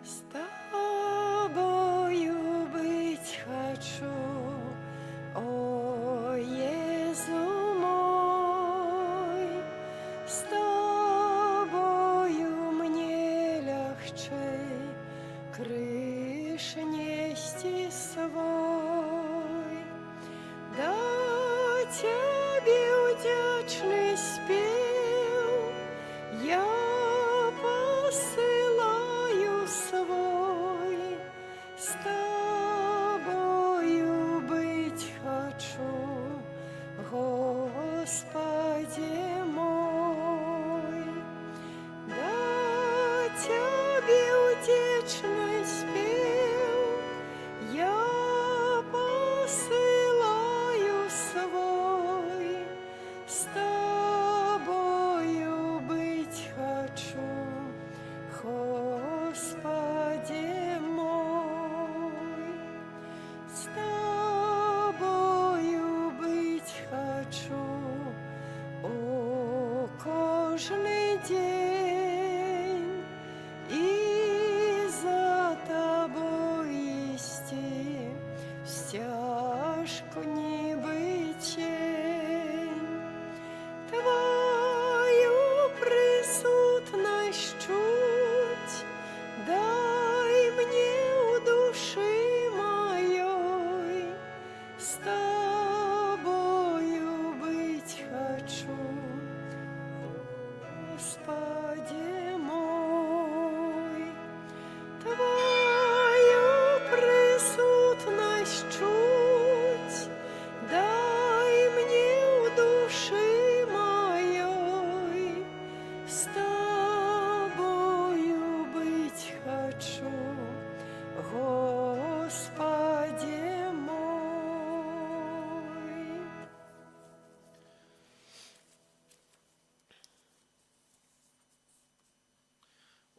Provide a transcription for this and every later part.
С тобою быть хочу, о Езу мой, с тобою мне легче крыж нести свой. Да Цябе ўдзячны спеў я пасылаю свой, с тобою быть хочу, Господи мой. Да Цябе ўдзячны спеў я пасылаю свой, с тобою быть хочу, Господи мой. С тобою быть хочу у кожны дзень і за тобой ісці сцяжку, нібы цень. Твою прысутнасць чуць дай мне ў душы маёй, с тобою быть хочу, Господи мой. Твою прысутнасць чуць дай мне ў душы маёй, с тобою быть хочу, Господи мой.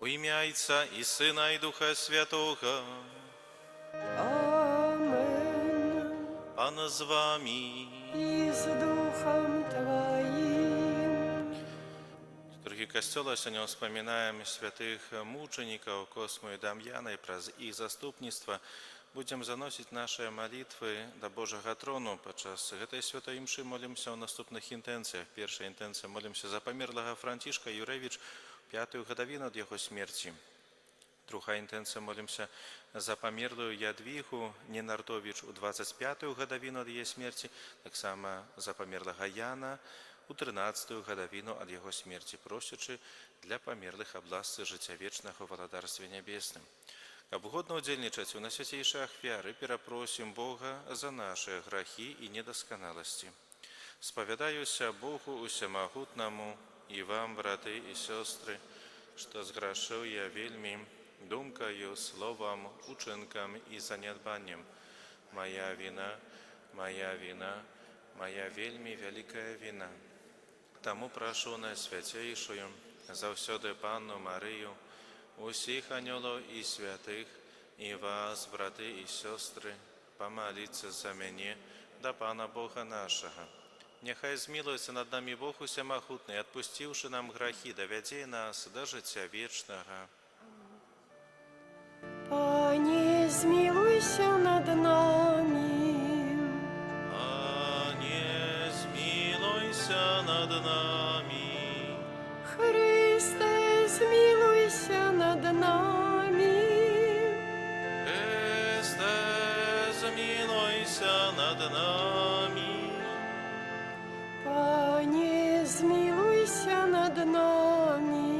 У імя Айца і Сына, і Духа Святога. Амен. Пан з вамі. І з духам Тваім. Літургіі Касцёла сёння ўспамінаем святых мучанікаў Косму і Дам'яна, і праз іх заступніцтва будзем заносіць нашы малітвы да Божага трону. Падчас гэтай святой імшы молімся ў наступных інтэнцыях. Першая інтэнцыя: молімся за памерлага Францішка Юрэвіч, пятую гадавіну ад яго смерці. Другая інтэнцыя: молімся за памерлую Ядвігу Ненартовіч у 25-ю гадавіну ад яе смерці, таксама за памерлага Яна у 13-ю гадавіну ад яго смерці, просячы для памерлых аб ласцы жыцця вечнага ў Валадарстве Нябесным. Каб годна ўдзельнічаць у найсвяцейшай ахвяры, перапросім Бога за нашыя грахі і недасканаласці. Спавядаюся Богу Усемагутнаму і вам, браты і сёстры, што зграшыў я вельмі думкаю, словам, учынкам і занядбаннем. Мая віна, мая віна, мая вельмі вялікая віна. Таму прашу Найсвяцейшую, заўсёды Панну Марыю, усіх анёлаў і святых, і вас, браты і сёстры, памаліцца за мяне да Пана Бога нашага. Няхай змілуецца над намі Бог Усемагутны, адпусціўшы нам грахі, давядзе нас да жыцця вечнага. Пане, змілуйся над намі. Пане, змілуйся над намі. Хрысце, змілуйся над намі. Хрысце, змілуйся над намі. Пане, змілуйся над намі.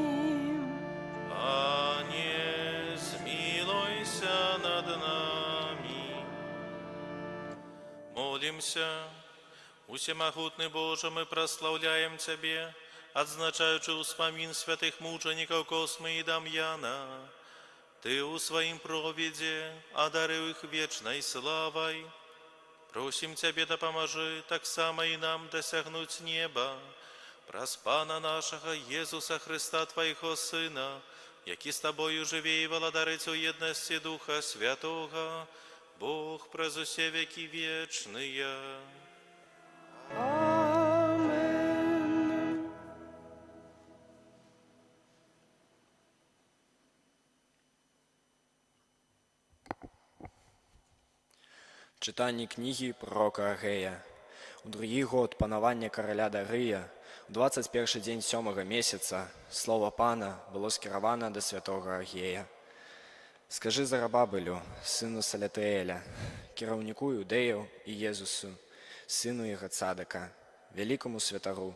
Пане, змілуйся над намі. Молімся. Усемагутны Божа, мы праслаўляем Цябе, адзначаючы ўспамін святых мучанікаў Космы і Дам'яна. Ты ў сваім провідзе адарыў іх вечнай славай. Просім Цябе, дапамажы таксама і нам дасягнуць неба, праз Пана нашага Езуса Хрыста, Твайго Сына, які з Табою жыве і валадарыць у еднасці Духа Святога, Бог праз усе векі вечныя. Амен. Чытанне кнігі прарока Агея. У другі год панавання караля Дарыя, у 21 дзень сёмага месяца, слова Пана было скіравана да святога Агея. Скажы Зарабабелю, сыну Салятыэля, кіраўніку іудэяў, і Езусу, сыну Егацадака, вялікаму святару,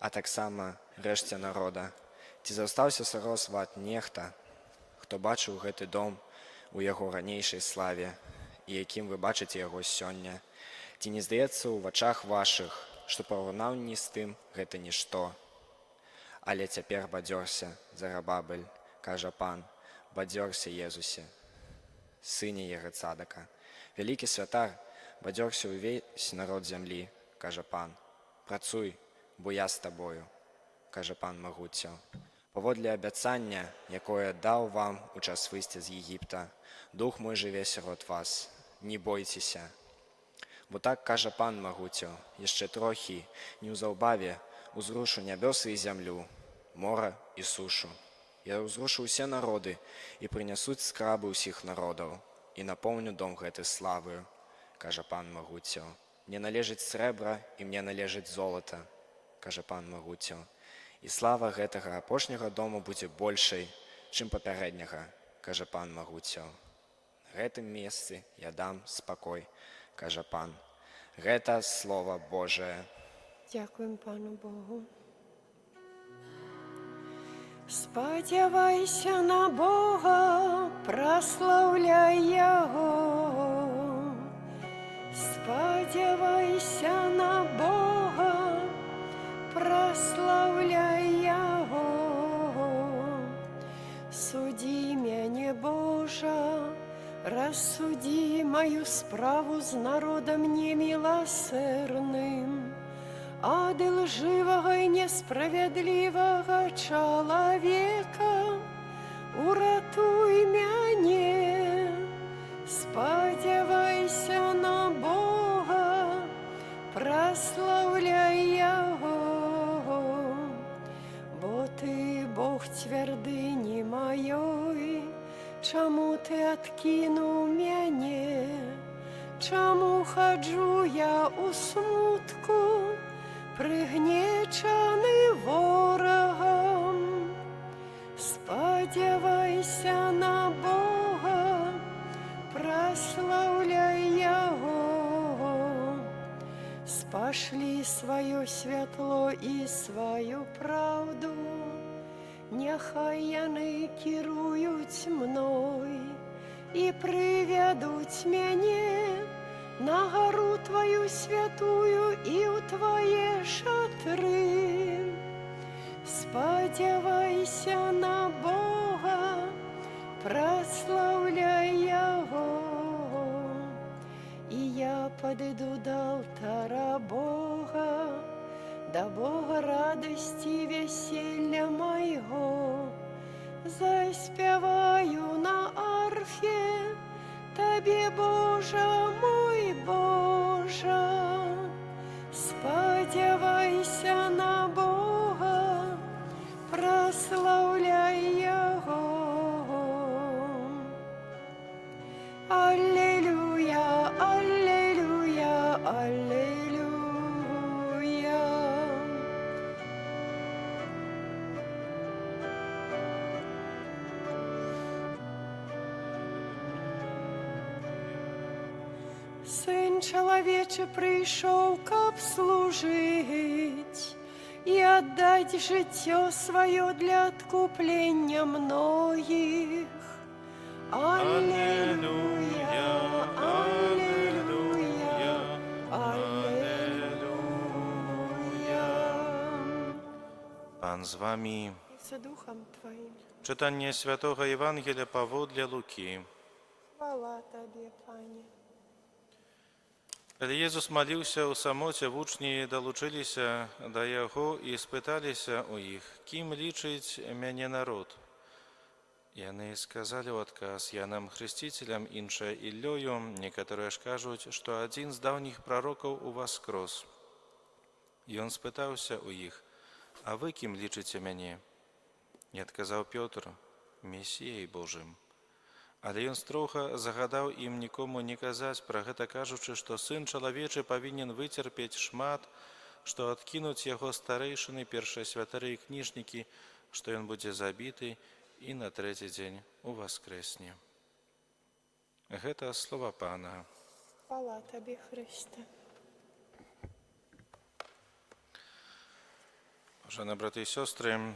а таксама рэшце народа: ці застаўся сярод вас нехта, хто бачыў гэты дом у яго ранейшай славе, і якім вы бачыце яго сёння? Ці не здаецца ў вачах вашых, што параўнанні з тым гэта нішто? Але цяпер бадзёрся, Зарабабель, кажа Пан, бадзёрся, Езусе, сыне Егацадака, вялікі святар, бадзёрся, увесь народ зямлі, кажа Пан. Працуй, бо я з табою, кажа Пан магуццяў. Паводле абяцання, якое даў вам у час выйсця з Егіпта, дух мой жыве сярод вас, не бойцеся. Бо так кажа Пан магуццяў: яшчэ трохі, неўзабаве узрушу нябёсы і зямлю, мора і сушу. Я ўзрушу ўсе народы і прынясуць скарбы ўсіх народаў, і напоўню дом гэты славаю, кажа Пан магуццяў. Мне належыць срэбра і мне належыць золата, кажа Пан магуццяў. І слава гэтага апошняга дому будзе большай, чым папярэдняга, кажа Пан магуццяў. На гэтым месцы я дам спакой, кажа Пан. Гэта слова Божае. Дзякуем Пану Богу. Спадзявайся на Бога, праслаўляй Яго. Спадзявайся на Бога, праслаўляй Яго. Судзі мяне, Божа, рассудзі маю справу з народам неміласэрным. Ад лжывага і несправядлівага чалавека уратуй мяне. Спадзявайся на Бога, праслаўляй Яго. Бо ты Бог цвярдыні маёй, чаму ты адкінуў мяне? Чаму хаджу я ў смутку, прыгнечаны ворагам? Спадзявайся на Бога, праслаўляй Яго. Спашлі сваё святло і сваю праўду, няхай яны кіруюць мной і прывядуць мяне на гару Тваю святую і ў Твае шатры. Спадзявайся на Бога, праслаўляй Яго. І я падыду да алтара Бога, да Бога радасці і вяселля майго. Заспяваю на арфе Табе, Божа мой, Божа. Спадзявайся на Бога, праслаўляй Яго. Алелюя, алелюя, алелюя. Сын чалавечы прыйшоў, каб служыць і аддаць жыццё сваё для адкуплення многіх. Алелюя, алелюя, алелюя. Пан з вамі. З духам Тваім. Чытанне святога Евангелля паводле Лукі. Хвала Табе, Пане. Калі Езус маліўся ў самоце, вучні далучыліся да Яго і спыталіся ў іх: «Кім лічыць мяне народ?» Яны сказалі ў адказ: Янам Хрысціцелем, іншыя Іллёю, некаторыя ж кажуць, што адзін з даўніх прарокаў уваскрос. Ён спытаўся ў іх: «А вы кім лічыце мяне?» І адказаў Пётр: «Месіяй Божым». Але ён строга загадаў ім нікому не казаць пра гэта, кажучы, што Сын Чалавечы павінен выцерпець шмат, што адкінуць яго старэйшыны, першасвятары і кніжнікі, што ён будзе забіты і на трэці дзень уваскрэсне. Гэта слова Пана. Хвала Табе, Хрысце. Шановні брати і сестри,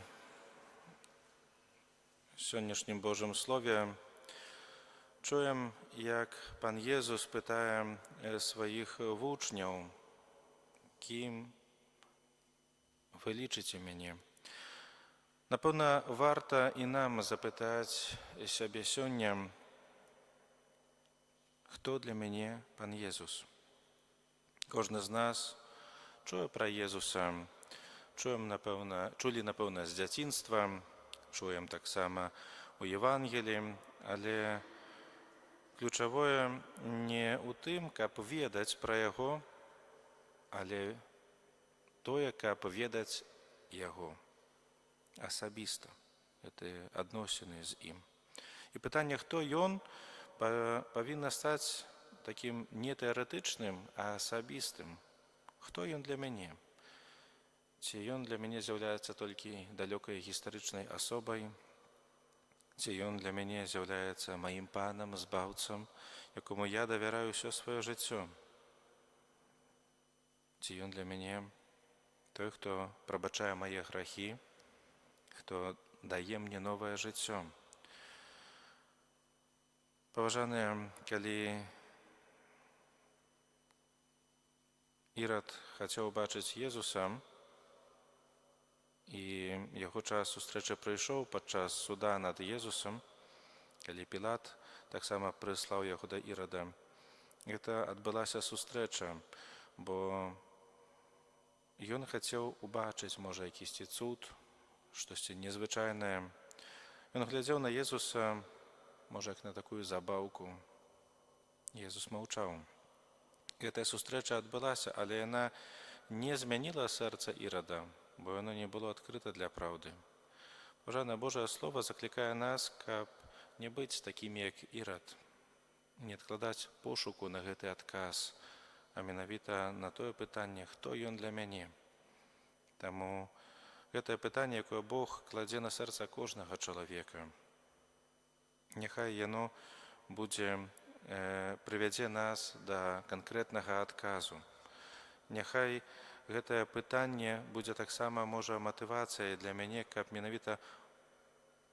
в сьогоднішнім Божому Слові чуємо, як пан Єсус питає своїх вучняў, кім вы лічыце мяне. Напэўна, варта і нам запытаць сябе сёння, хто для мяне пан Езус. Кожны з нас чуе пра Езуса, чуем, напэўна, чулі, напэўна, з дзяцінства, чуем таксама у Евангелі, але ключавое не ў тым, каб ведаць пра яго, але тое, каб ведаць яго асабіста, гэтыя адносіны з ім. І пытанне, хто ён, павінна стаць такім не тэарэтычным, а асабістым. Хто ён для мяне? Ці ён для мяне з'яўляецца толькі далёкай гістарычнай асобай, ці ён для мяне з'яўляецца маім панам, збаўцам, якому я давяраю ўсё сваё жыццё. Ці ён для мяне той, хто прабачае мае грахі, хто дае мне новае жыццё. Паважаныя, калі Ірад хацеў убачыць Езуса, і яго час сустрэчы прыйшоў падчас суда над Езусам, калі Пілат таксама прыслаў яго да Ірада. Гэта адбылася сустрэча, бо ён хацеў убачыць, можа, якісьці цуд, штосьці незвычайнае. Ён глядзеў на Езуса, можа, як на такую забаўку. Езус маўчаў. Гэтая сустрэча адбылася, але яна не змяніла сэрца Ірада, бо яно не было адкрыта для праўды. Паважанае, Божае Слова заклікае нас, каб не быць такімі, як Ірад, не адкладаць пошуку на гэты адказ, а менавіта на тое пытанне, хто ён для мяне. Таму гэтае пытанне, якое Бог кладзе на сэрца кожнага чалавека, няхай яно будзе, прывядзе нас да канкрэтнага адказу. Няхай гэтае пытанне будзе таксама, можа, матывацыяй для мяне, каб менавіта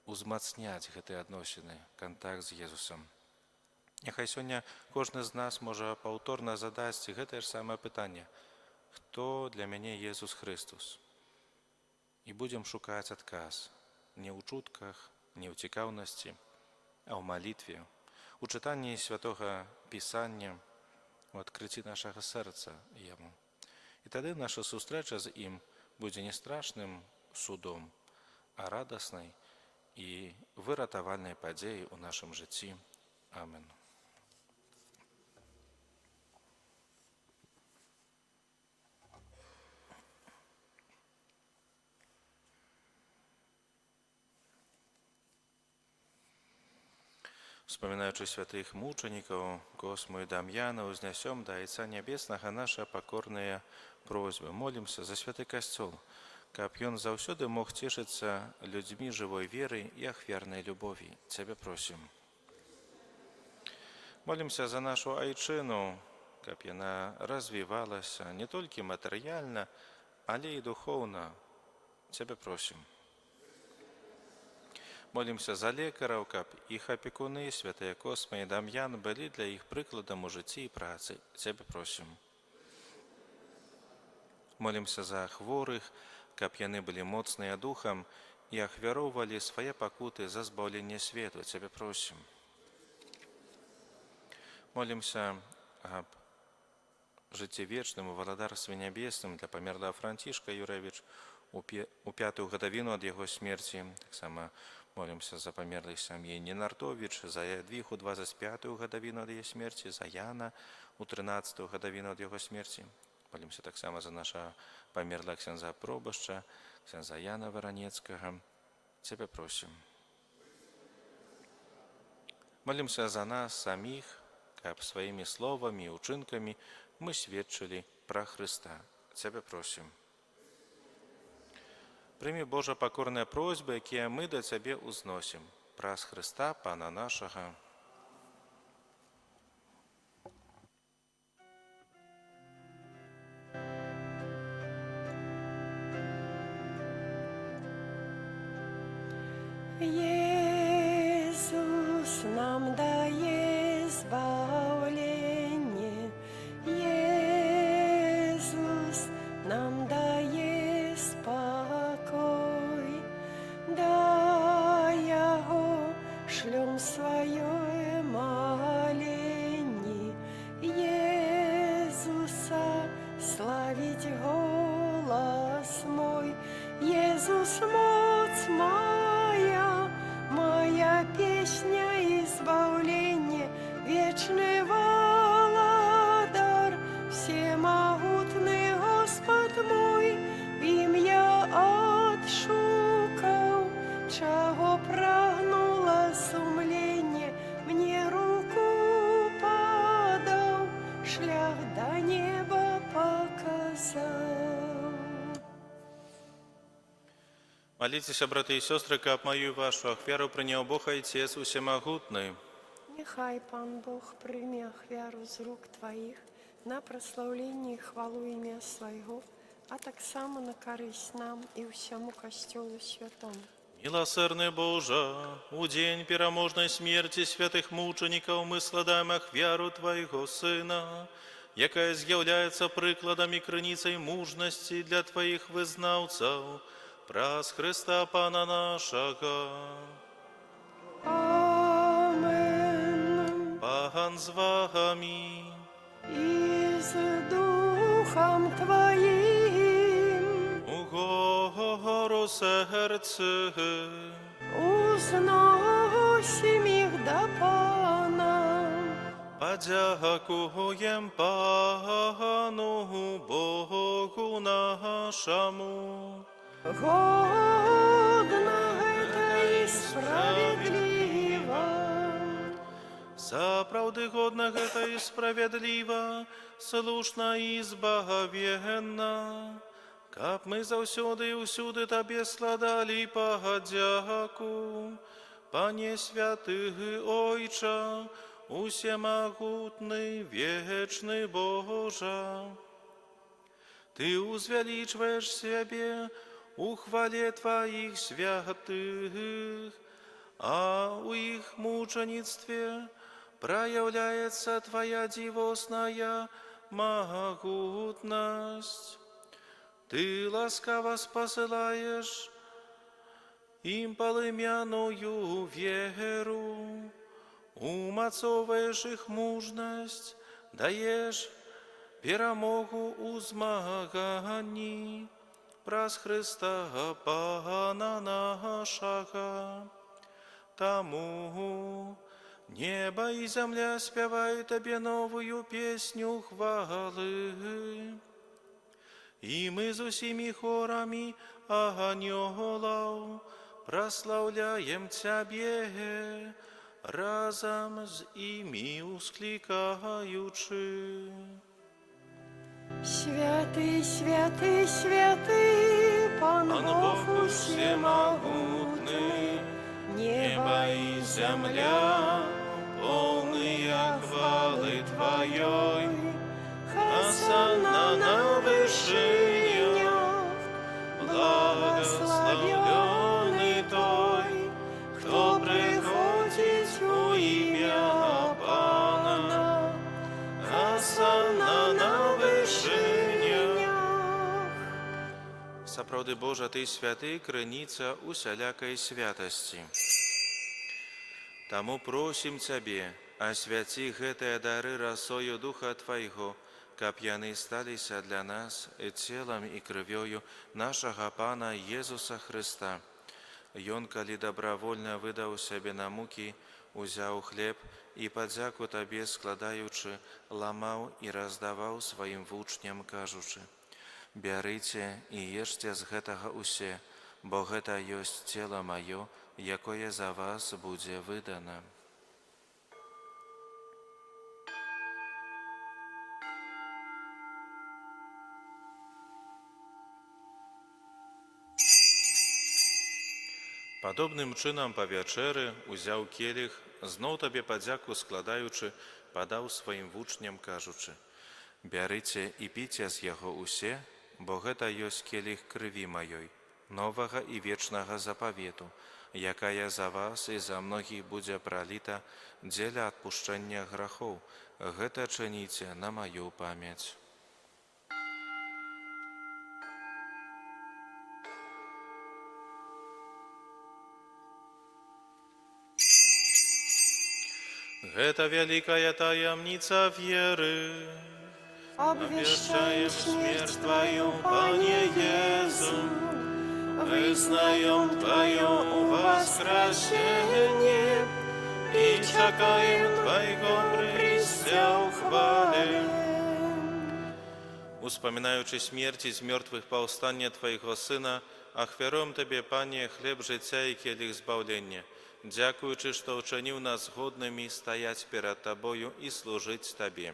узмацняць гэтыя адносіны, кантакт з Езусам. Няхай сёння кожны з нас можа паўторна задаць гэтае ж самае пытанне: хто для мяне Езус Хрыстус? І будзем шукаць адказ не ў чутках, не ў цікаўнасці, а ў малітве, у чытанні святога Пісання, у адкрыцці нашага сэрца яму. І тады наша сустрэча з ім будзе не страшным судом, а радаснай і выратавальнай падзеяй у нашым жыцці. Амен. Вспоминаючы святых мучеников, Косму и Дам'яна, узнесем до Отца Небесного наши покорные просьбы. Молимся за святый костел, каб ён заўсёды мог цешыцца людзьмі жывой веры і ахвярнай любові. Цябе просім. Молимся за нашу айчыну, каб яна развівалася не толькі матэрыяльна, але і духоўна. Цябе просім. Молимся за лекараў, каб іх апекуны, святыя Косма і Дам'ян, былі для іх прыкладам у жыцці і працы. Цябе просім. Молимся за хворых, каб яны былі моцныя духам і ахвяроўвалі свае пакуты за збаўленне свету. Цябе просім. Молимся аб жыцці вечным у валадарстве нябесным для памерлага Францішка Юрэвіч у пятую гадавіну ад яго смерці. Таксама молимся за памерлых сям'і Ненартовіч, за Ядвігу 25-ю гадавіну ад яе смерці, за Яна у 13-ю гадавіну ад яго смерці. Молимся таксама за нашага памерлага ксяндза пробашча, ксяндза Яна Варанецкага. Цябе просім. Малімся за нас саміх, каб сваімі словамі і ўчынкамі мы сведчылі пра Хрыста. Цябе просім. Прымі, Божа, пакорныя просьбы, якія мы да Цябе ўзносім. Праз Хрыста, Пана нашага. Езус нам дае збаўленне, Езус нам дае спакой, да Яго шлём сваё маленне, Езуса славіць голас мой, Езус моц мая, мая песня і збаўленне, вечны Валадар, усемагутны Гасподзь мой, ім я адшукаў, чаго прагнула сумленне, мне руку падаў, шлях да неба паказаў. Маліцеся, браты і сёстры, каб маю і вашу ахвяру прыняў Бог Айцец усемагутны. Няхай Пан Бог прыме ахвяру з рук Тваіх на праслаўленне і хвалу імя Свайго, а таксама на карысць нам і ўсяму Касцёлу святому. Міласэрны Божа, у дзень пераможнай смерці святых мучанікаў мы складаем ахвяру Твайго Сына, якая з'яўляецца прыкладам і крыніцай мужнасці для Тваіх вызнаўцаў, праз Хрыста Пана нашага. Амен. Пан з вамі. І з духам Тваім. Угору сэрцы. Узносім іх да Пана. Падзякуем Пану Богу нашаму. Годна гэта і справядліва. Сапраўды годна гэта і справядліва, слушна і збавенна, каб мы заўсёды і ўсюды Табе складалі падзяку, Пане святы Ойча, усемагутны, вечны Божа. Ты ўзвялічваеш сябе у хвале Тваіх святых, а ў іх мучаніцтве праяўляецца Твая дзівосная магутнасць. Ты ласкава спасылаеш ім палымяную веру, умацоўваеш іх мужнасць, даеш перамогу ў змаганні праз Хрыста Пана нашага. Таму неба і зямля спяваюць Табе новую песню хвалы. І мы з усімі хорамі анёлаў праслаўляем Цябе, разам з імі усклікаючы. Святы, святы, святы, Пан Пан Бог Бог усемагутны, усемагутны, неба і зямля поўныя хвалы Тваёй. Хасанна на вышынях, Благаслаўлёны той, хто прыходзіць у імя Пана. Хасанна на вышынях. Сапраўды, Божа, Ты святы, крыніца усялякай святасці. Таму просім Цябе, асвяці гэтыя дары расою Духа Твайго, каб яны сталіся для нас целам і крывёю нашага Пана Езуса Хрыста. Ён, калі добраахвотна выдаў сябе на мукі, узяў хлеб і, падзяку Табе складаючы, ламаў і раздаваў сваім вучням, кажучы: «Бярыце і ешце з гэтага ўсе, бо гэта ёсць цела маё, якое за вас будзе выдана». Падобным чынам па вячэры узяў келіх, зноў Табе падзяку складаючы, падаў сваім вучням, кажучы: «Бярыце і піце з яго ўсе, бо гэта ёсць келіх крыві маёй, новага і вечнага запавету, якая за вас і за многіх будзе праліта дзеля адпушчэння грахоў. Гэта чыніце на маю памяць». Гэта вялікая таямніца веры. Обвещаем смерть Твою, Пане Иису, Вызнаем Твое воскресение и чакаем Твайго прыйсця ў хвале. Успамінаючы смерць і з мёртвых паўстанне Твайго Сына, ахвяруем Табе, Пане, хлеб жыцця і келіх збаўлення, дзякуючы, што ўчыніў нас годнымі стаяць перад Табою і служыць Табе.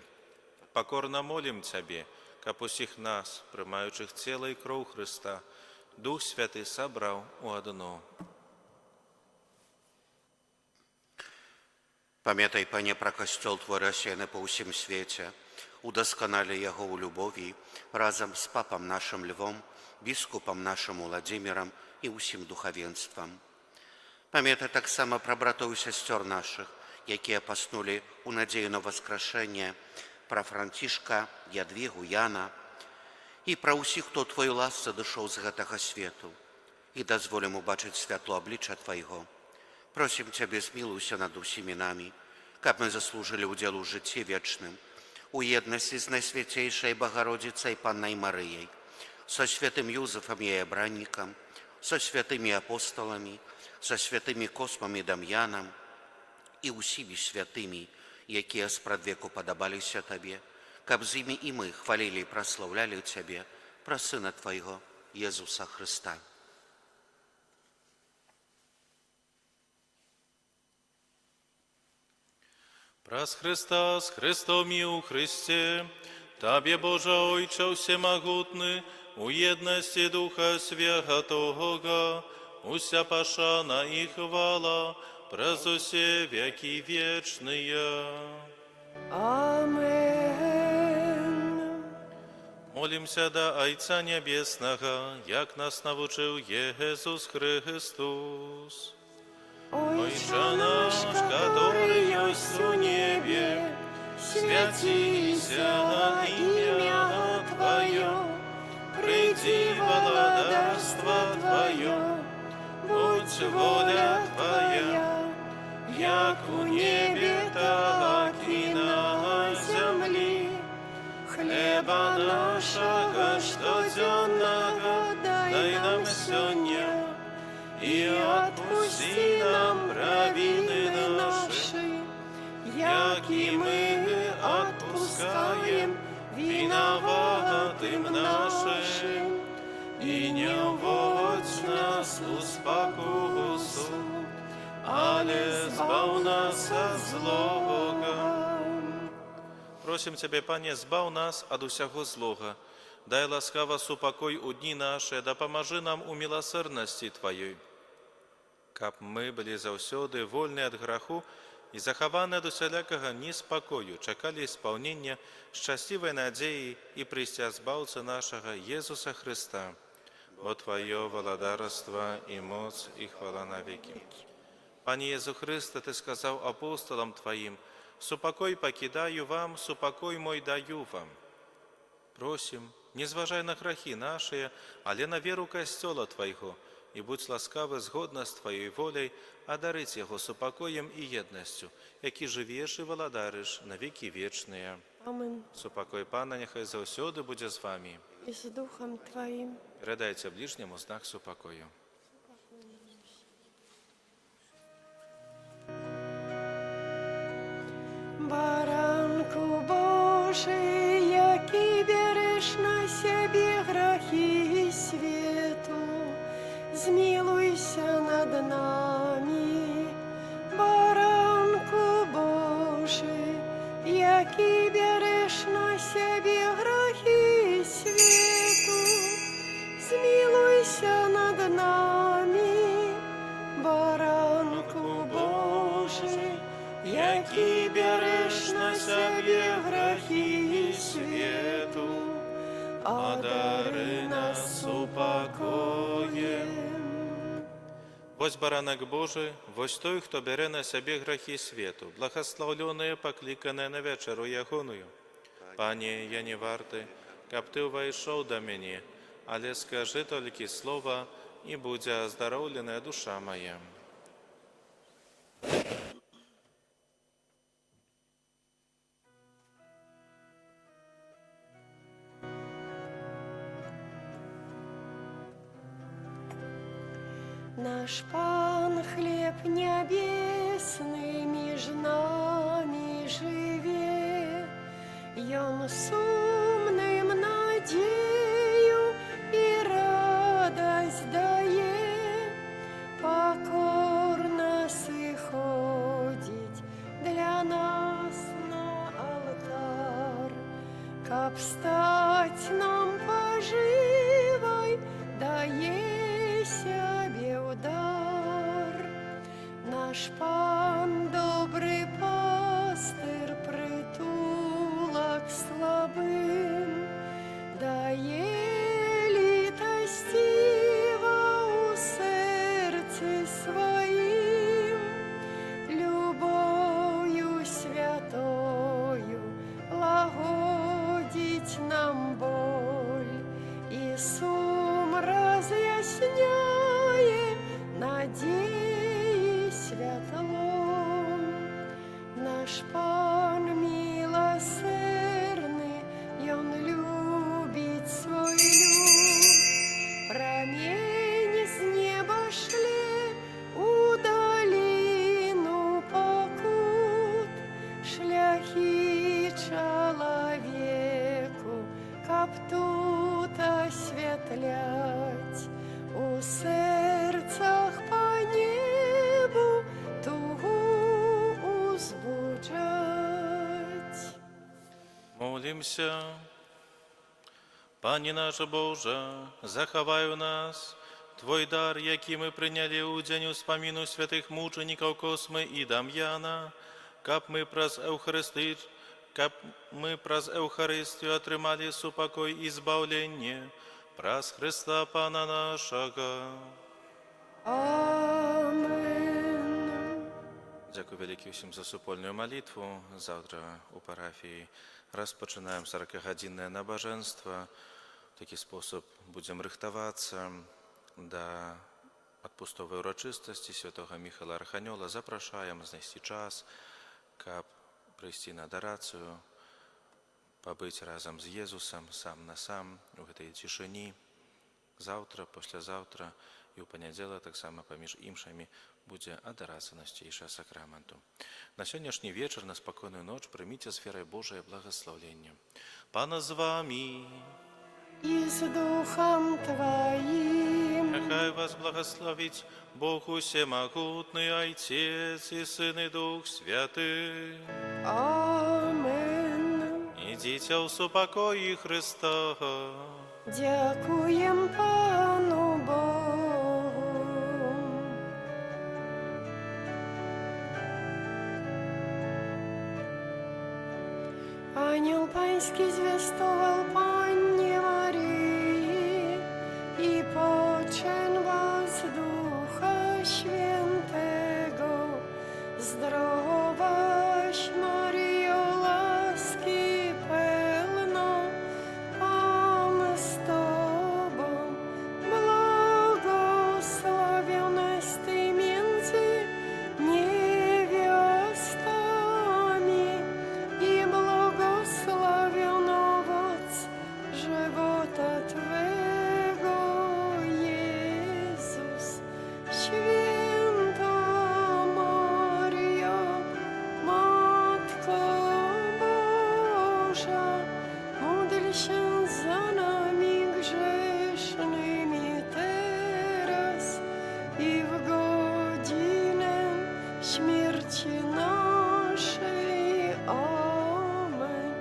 Пакорна молім Цябе, каб усіх нас, прымаючых цела і кроў Хрыста, Дух Святы сабраў у адно. Памятай, Пане, пра Касцёл Твой, рассеяны па ўсім свеце, удасканалі яго ў любові разам з папам нашым Львом, біскупам нашым Уладзімірам і ўсім духавенствам. Памятай таксама пра братоў і сясцёр нашых, якія паснулі ў надзею на ўваскрасенне, пра Францішка, Ядвігу, Яна і пра ўсіх, хто ў Тваёй ласцы адышоў з гэтага свету, і дазволь ім убачыць святло аблічча Твайго. Просім Цябе, змілуйся над усімі намі, каб мы заслужылі ўдзел у жыцці вечным, у еднасці з Найсвяцейшай Багародзіцай Паннай Марыяй, са святым Юзафам, яе абраннікам, са святымі апосталамі, са святымі Космам і Дам'янам і ўсімі святымі, якія спрадвеку падабаліся Табе, каб з імі і мы хвалілі і праслаўлялі Цябе праз Сына Твайго, Езуса Хрыста. Праз Хрыста, з Хрыстом і ў Хрысце, Табе, Божа Ойча ўсемагутны, у еднасці Духа Святога, уся пашана і хвала праз усе вякі вечныя. Амен. Молімся да Айца Нябеснага, як нас навучыў Езус Хрыстус. Ойча наш, каторы ёсць у небе, свяціся імя Тваё, прыйдзі валадарства Тваё, будзь воля Твая, як у небе, так і на зямлі. Хлеба нашага штодзённага дай нам сёння, і адпусці нам правіны нашы, як і мы адпускаем вінаватым нашым, і не ўводзь нас у спакусу, але збаў нас ад злога. Просім Цябе, Пане, збаў нас ад усяго злога. Дай ласкава супакой у дні нашы, дапамажы нам у міласэрнасці Тваёй. Каб мы былі заўсёды вольныя ад граху і захаваны ад усялякага неспакою, чакалі спаўнення шчаслівай надзеі і прыйсця Збаўцы нашага Езуса Хрыста. Бо Тваё валадарства і моц і хвала навекі. Пане Езу Хрысце, Ты сказаў апосталам Тваім: «Супакой пакідаю вам, супакой мой даю вам». Просім, не зважай на грахі нашыя, але на веру Касцёла Твайго, і будзь ласкавы згодна з Тваёй воляй адарыць яго супакоем і еднасцю, які жывеш і валадарыш на векі вечныя. Амен. Супакой Пана няхай заўсёды будзе з вамі. І з духам Тваім. Перадайце бліжняму знак супакою. Баранку Божы, які бярэш на сябе грахі свету, змілуйся над намі. Баранку Божы, які бярэш на сябе грахі свету, змілуйся над намі. Адары нас супакоем. Вось Баранак Божы, вось той, хто бярэ на сябе грахі свету, благаслаўлёныя, пакліканыя на вячэру Ягоную. Пане, я не варты, каб Ты ўвайшоў да мяне, але скажы толькі слова, і будзе аздароўленая душа мая. Наш Пан хлеб нябесны між намі жыве, Ён сумным надзею і радасць дае, пакорна сыходзіць для нас на алтар, каб стаць нам пажывай, дае сябе ў дар. Наш Пан добры пастыр, прытулак слабым, дае літасціва ў сэрцы сваім, любоўю святою лагодзіць нам боль і сум раз'ясняе надзеі святлом. Наш Пан міласэрны, Ён любіць свой люд, прамень з неба шле у даліну пакут, шляхі чалавеку, каб тут асвятляць, у сэрцах па небу тугу узбуджаць. Молімся. Пане наш Божа, захавай у нас Твой дар, які мы прынялі ў дзень успаміну святых мучанікаў Космы і Дам'яна, каб мы праз Эўхарыстыю атрымалі супакой і збаўленне, праз Хрыста Пана нашага. Амен. Дзякуй вялікі ўсім за супольную малітву. Заўтра у парафіі распачынаем 40-гадзіннае набажэнства. У такі спосаб будзем рыхтавацца да адпустовай урачыстасці святога Міхала Арханёла. Запрашаем знайсці час, каб прыйсці на адарацыю, пабыць разам з Езусам сам на сам у гэтай цішыні. Заўтра, паслязаўтра і ў панядзелак таксама паміж імшамі будзе адарацыя Найсвяцейшага Сакраменту. На сённяшні вечар, на спакойную ноч прыміце з верай Божае благаслаўленне. Пан з вамі. І з духам Тваім. Няхай вас благаславіць Бог усемагутны, Айцец і Сын і Дух Святы. Амен. Ідзіце ў супакоі Хрыста. Дзякуем Пану Богу. Анёл Паньскі звяставаў Панне Марыі, і пачэла з Духа Świętego. Zdrowaś Maryjo, łaski pełna, Pan z Tobą, błogosławionaś Ty między niewiastami i błogosławiony owoc żywota Twego, Jezus. Święta Maryjo, Matko Boża, módl się za nami grzesznymi teraz i w godzinę śmierci naszej. Amen.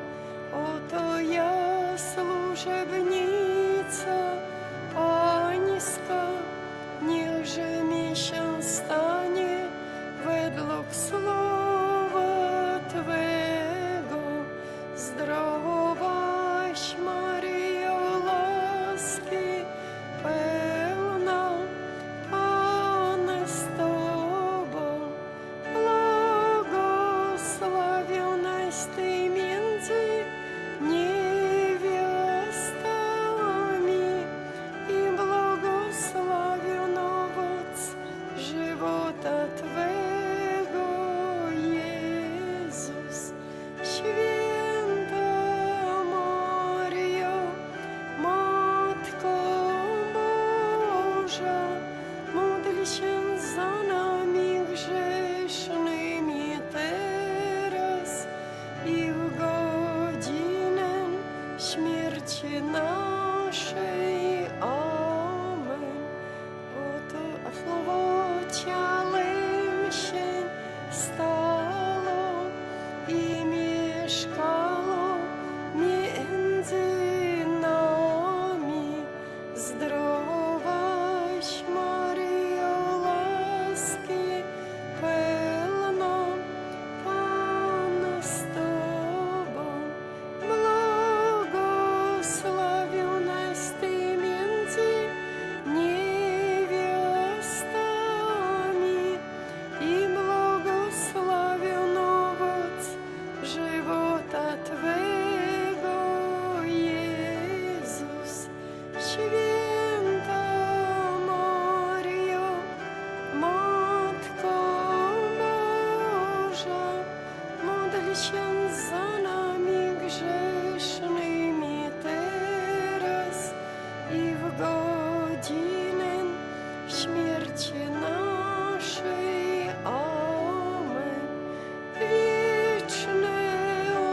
Oto ja, służebnica Pańska, niechże mi się stanie według słowa Twego. Zdrowaś Maryjo, нашай. Амэн. Ото Слово целам ся стало і мешкало між нами. Здровась, Марыё, ласкі пэлна, Пан з Тобам, благаслаўлёная Ты між нявестамі, і благаслаўлён авоц жывата Твайго, Езус. Свята Марыя, Матка Божа, módl się za nami grzesznymi teraz i w godzinę śmierci naszej. Amen. Wieczne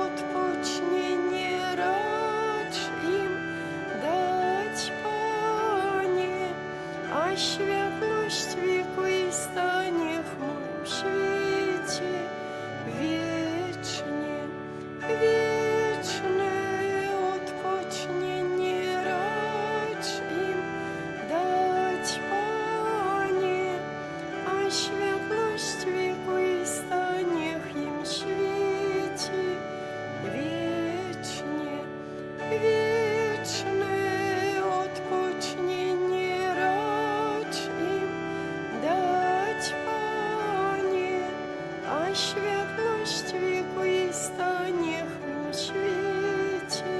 odpocznienie racz im dać, Panie, a światłość wiekuista niech mu świeci wiecznie. Wieczne odpocznienie racz im dać, Panie, a światłość wiekuista niech im świeci wiecznie. Wieczne odpocznienie racz im dać, Panie, a światłość wiekuista niech im świeci.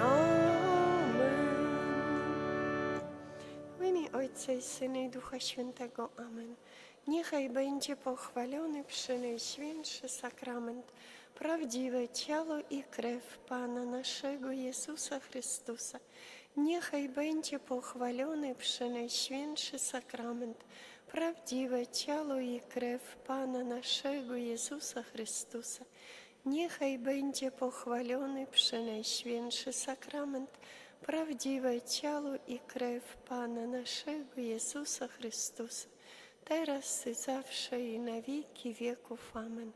Amen. W imię Ojca i Syna, i Ducha Świętego. Amen. Niechaj będzie pochwalony Przenajświętszy Sakrament, prawdziwe ciało i krew Pana naszego Jezusa Chrystusa. Niechaj będzie pochwalony Przenajświętszy Sakrament, prawdziwe ciało i krew Pana naszego Jezusa Chrystusa. Niechaj będzie pochwalony Przenajświętszy Sakrament, prawdziwe ciało i krew Pana naszego Jezusa Chrystusa, teraz i zawsze, i na wieki wieków. Amen.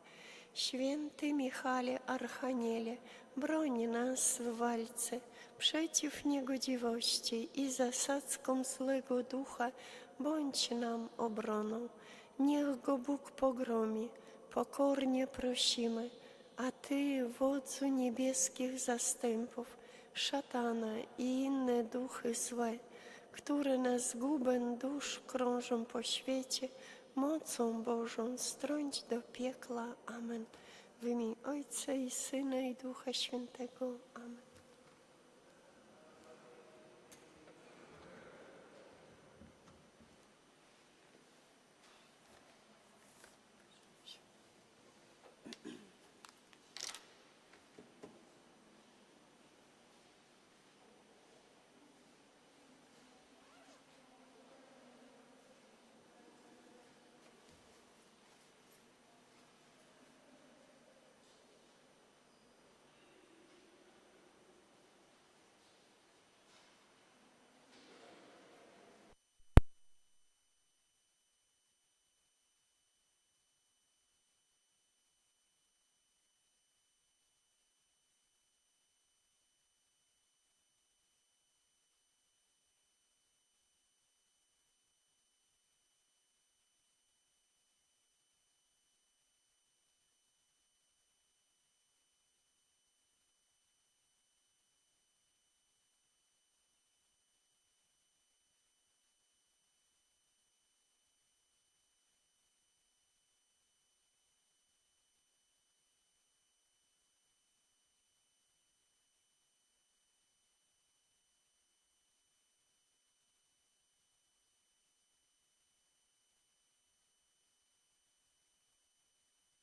Święty Michale Archaniele, broń nas w walce przeciw niegodziwości i zasadzkom złego ducha, bądź nam obroną. Niech go Bóg pogromi, pokornie prosimy, a Ty, wodzu niebieskich zastępów, szatana i inne duchy złe, które na zgubę dusz krążą po świecie, mocą Bożą strąć do piekła. Amen. W imię Ojca i Syna, i Ducha Świętego. Amen.